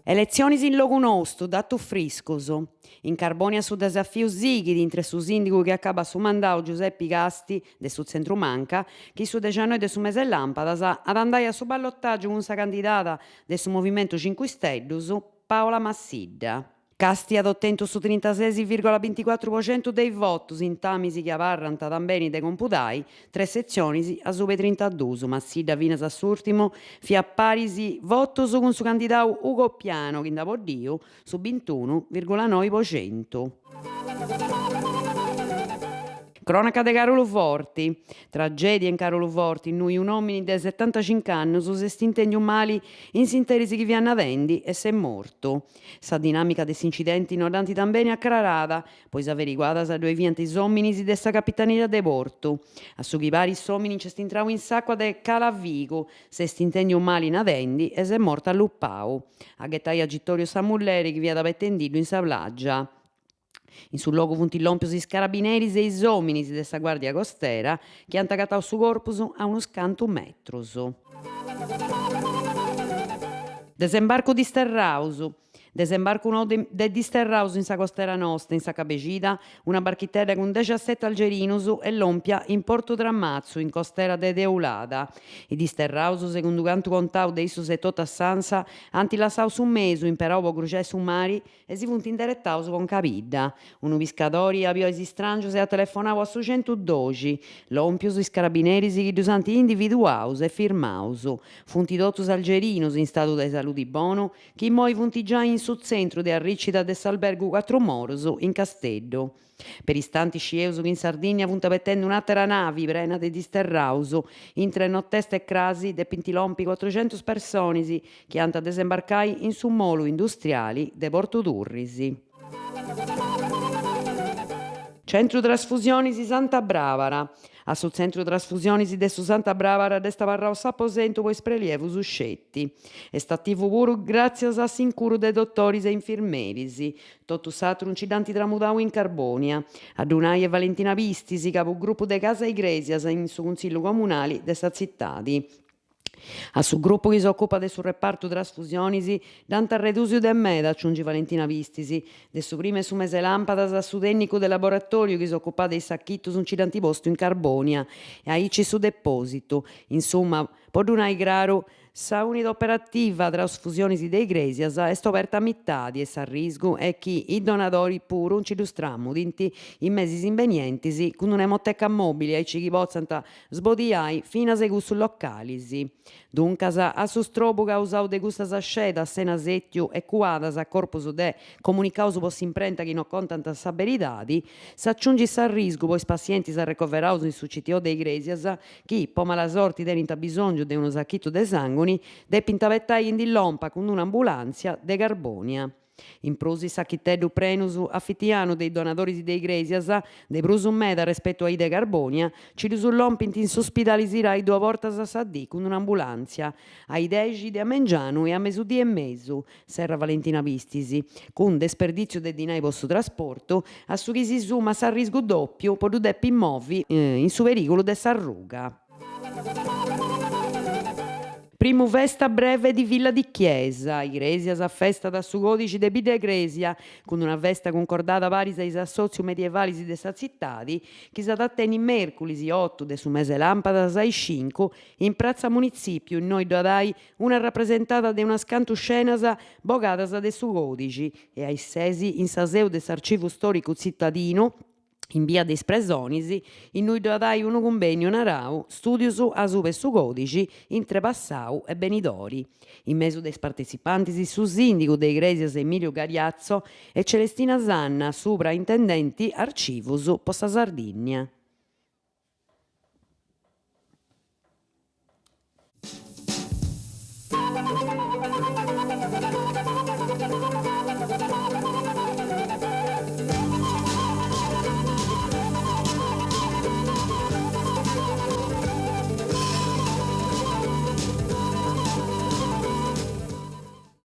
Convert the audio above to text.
Eletzionis in logu nostu, datus friscus. In Carbònia su desafiu sighit intre su sìndigu chi acabat su mandau Giuseppi Casti de su tzentru-manca, chi su dexianoi de su mese 'e làmpadas at a andai a su ballotàgiu cun sa candidada de su Movimentu Cincu Isteddus, Paola Massidda. Casti at otentu su trintases virgola binticuatru po centu de is votus, intamis chi abarrant tambeni de compudai tres setzionis asuba 'e trintadus, Massidda finas a s'ùrtimu fiat paris votus cun su candidau Ugo Piano chi nd'at boddiu su bintunu virgola noi po centu. Cronaca de Caruluforti. Tragèdia in Caruluforti, innui un'òmini de setantacinc'annus s'est intèndiu mali in s'interis chi fiat nadendi e s'est mortu. Sa dinàmica de s'incidenti no dd'ant tambeni acrarada, po is averiguadas ddoi fiant is òminis de sa Capitaneria de Portu. A su chi parit s'òmini nc'est intrau in s'àcua de Cala Figu, s'est intèndiu mali nadendi e s'est mortu allupau. A ghetai agitòriu sa mulleri chi fiat abetendiddu in sa plàgia. In su logu funt lòmpius is carabineris e is òminis de sa Guàrdia Costera chi ant agatau su corpus a unus cantu metrus. Desembarcu disterraus. Desembarcu nou de disterraus in sa costera nosta, in sa cabexida, una barchitedda cun dexaseti algerinus est lòmpia in Portu Tramatzu, in costera de Teulada. Is disterraus, segundu cantu contau de issus etotu a s'ANSA, ant lassau su mesu imperau po cruxai su mari e si funt inderetaus conca a bidda. Unu piscadori at biu a is istràngius e at telefonau a su centudoxi. Lòmpius is carabineris chi ddus ant individuaus e firmaus. Funt totus algerinus in stadu de saludi bonu chi immoi funt giai in su tzentru de arricida de s'albergu Cuatru Morus in Casteddu. Peristanti scieus chi in Sardìnnia funt abetendi un'àtera navi prena de disterraus. Intre notesta e crasi depint lompi cuatruxentus personis chi ant a desembarcai in su molu industriali de Portu Turris. Centru trasfusionis Santa Brabara. A su tzentru trasfusionis de su Santa Brabara dd'est abarrau s'aposentu po is prelievus sceti. Est ativu puru gràtzias a s'incuru de dotoris e infirmeris. Totu s'atru nci dd'ant tramudau in Carbònia. A ddu nai est Valentina Pistis, capu grupu de Casa Igrèsias in su Cunsillu Comunali de sa tzitadi. A su grupu chi s'ocupat de su repartu trasfusionis dd'ant arredùsiu de meda, aciungit Valentina Pistis. De su primu 'e su mese 'e làmpadas a su tènnicu de laboratòriu chi s'ocupat de is sachitus nci dd'ant postu in Carbònia e aici su depòsitu. Insumma, po ddu nai craru, Sa unida operativa trasfusionis de Igrèsias est oberta a mitadi e s'arriscu est chi is donadoris puru nci ddus tramudint in mesis imbenientis cun una emoteca mòbili aici chi potzant sbodiai finas e cussus localis. Duncas, a su strobu causau de custas scedas sena sètiu e cuadas a corpus de comunicaus po s'imprenta chi no contant sa beridadi, s'aciungit s'arriscu po is passientis arrecoveraus in su CTO de Igrèsias chi, po mala sorti tenint abisòngiu de unu sachitu de sànguni, depint abetai chi ndi lompat cun una ambulàntzia de Carbònia. In prus is sachiteddus prenus a fitianu de is donadoris de Igrèsias, de prus meda respetu a is de Carbònia, nci ddus lompint in s'uspidali Sirai duas bortas a sa dì cun una ambulàntzia, a is dexi de a mengianu e a mesudì e mesu, serrat Valentina Pistis, cun desperdìtziu de dinai po su trasportu, a su chi si sumat s'arriscu dòpiu po ddu depi movi in su perìgulu de s'arruga. Primu festa breve di Villa di Chiesa, Igrèsias afestat su còdixi de Bidda 'e Crèsia, cun una festa cuncordada paris a is assòtzius medievalis de sa tzitadi, chi s'at a tenni mèrculis otu de su mese 'e làmpadas a is cincu in pratza Munitzìpiu, innoi ddu at ai Una rapresentada de unas cantu scenas bogadas de su còdixi e a is ses in sa seu de s'Arcivu Stòricu Tzitadinu, in bia de is Presonis, innui ddu at ai unu cumbèniu narau Stùdius asuba 'e su còdixi intre passau e benidori. In mesu de is partetzipantis su sìndigu de Igrèsias Emilio Gariazzo e Celestina Sanna, subraintendenti arcivus po sa Sardìnnia.